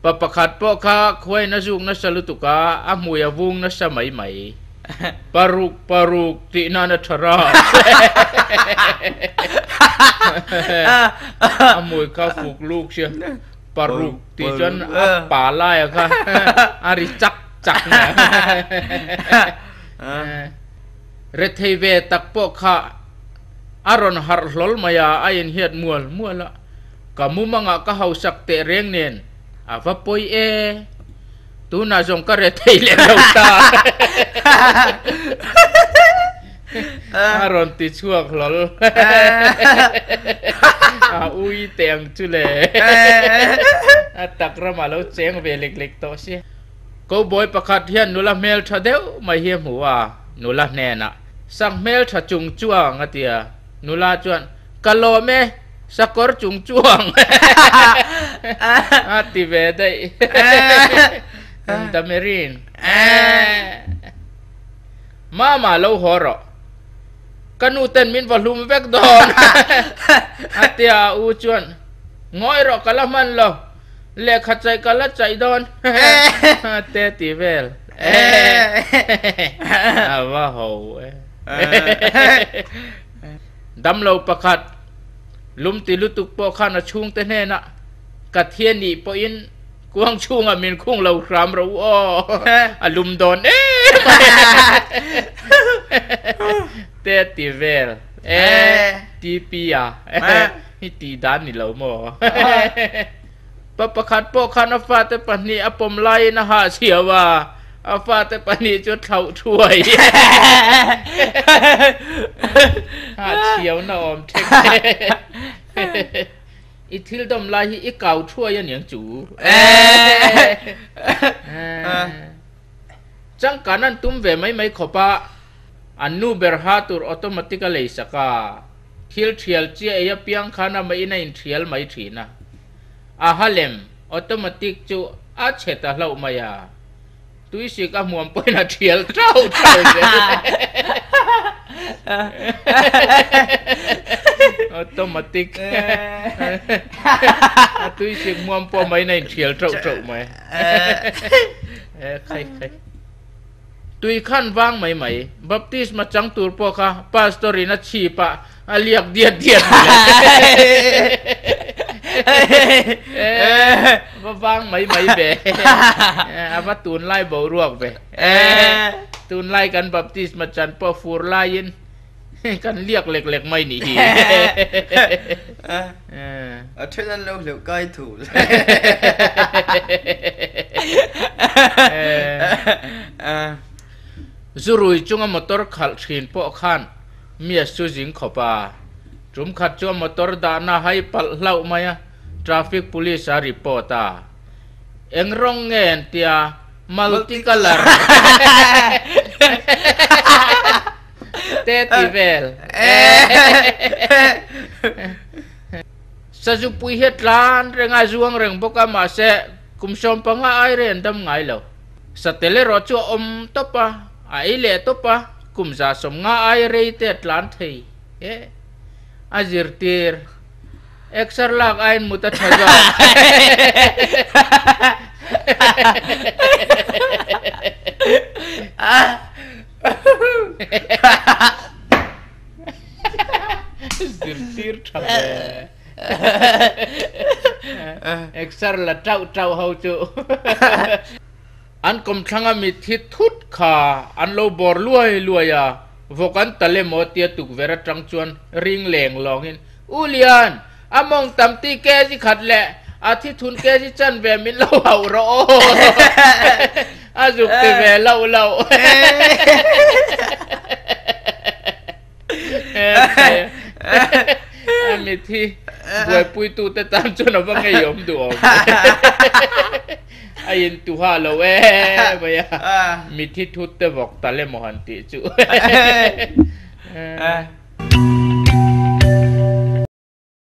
Pa pakhat pawh kha khuain a zuk nasa lutuk a, a hmui a vung nasa mai mai. Paruk paruk tih nan a tha rak. A hmui kha fuk luk sia. Paruk tih chuan a pa laia kha a ri chak chak nia. Rethei ve tak pawh kha a rawn harh hlawl mai a, a inhiat mual mual a. Ka mumangah ka hausak teh reng nen a va pawi e. Tunah zawng ka rethei leh lo ta. A rawn ti chhuak hlawl. A ui teh ang chu le. A tak ramah lo cheng ve lek lek tawh sia. Cowboy pakhat hian nula hmeltha deuh mai hi a hmu a, nula hnenah, Sak hmeltha chung chuang a ti a. Nula chuan, Ka lawm e, sakawr chung chuang a ti ve daih. Damerin, Mama lo haw rawh, ka nu ten min va hlum vek dawn a ti a, a u chuan, Ngawi rawh ka la hman lo, Lehkha chaih ka la chaih dawn te ti vel a va ho e. Damlo pakhat lum ti lutuk pawh khan a chhungte hnenah ka thian nih pawhin kuang chhungah min khung lo hram ro u aw a lum dawn em te ti vel e TP a. Hi tih dan ni lo maw? Pa pakhat pawh khan a fate pahnih a pawm laiin a hah chhiau a, a fate pahnih chu thlauh thuai. Hah chhiau na awm thek. I thil dawm lai hi i kau thuai a niang chu. Changkan an tum ve mai mai khawp a, an nu ber ha tur automatic a lei sak a. Thil thial chiah ei apiang khan amah in a inthial mai thin a. A ha lem, automatic, chu a chhe ta hlauh mai a. Tuisik a hmuam pawhin a thial tau tau zel. Automatic. A tuisik hmuam pawh amah in a inthial tauh tauh mai. Khai khai. Tui khan vang mai mai. Baptisma chang tur pawh kha pastor in a chhip ah a liak diat diat mai. Va vang mai mai ve. A va tunlai boruak ve. Tunlai kan baptisma chan pawh fur laiin kan liak lek lek mai nih hi. A then an lo hleuh kai thul. Zurui chunga motor khalh thin pawh khan mi a su zing khawp a. Tum khat chu a motor dahna hai palh hlauh mai a, traffic police a report a. Eng rawng nge an tia, multicolour. Te ti vel. Sazupui hi a tlan reng a, zuang reng bawk a, mahse kum 15 ai rei an dam ngai lo. Satel erawh chu a awm tawp a, a ei leh tawp a, kum 150 ai rei te a tlan thei e. A zirtir. Exer lak aiin mut a tha zawk. Zirtir tha ve. Exer la tauh tauh ho chu. An kawmthlanga mitthi thut kha an lo bawr luai luai a, vawk an tal emaw tia tukverh atang chuan ring leng lawngin, U Lian, a mawng tam ti kg khat leh a thi thun kg chan ve min lo hauh rawh aw. A zuk ti ve loh loh. A mithi buaipuitute tan chuan a va ngeiawm duh awm. A in tuha lo e mai a, mithi thut te vawk tal emaw han tih chu.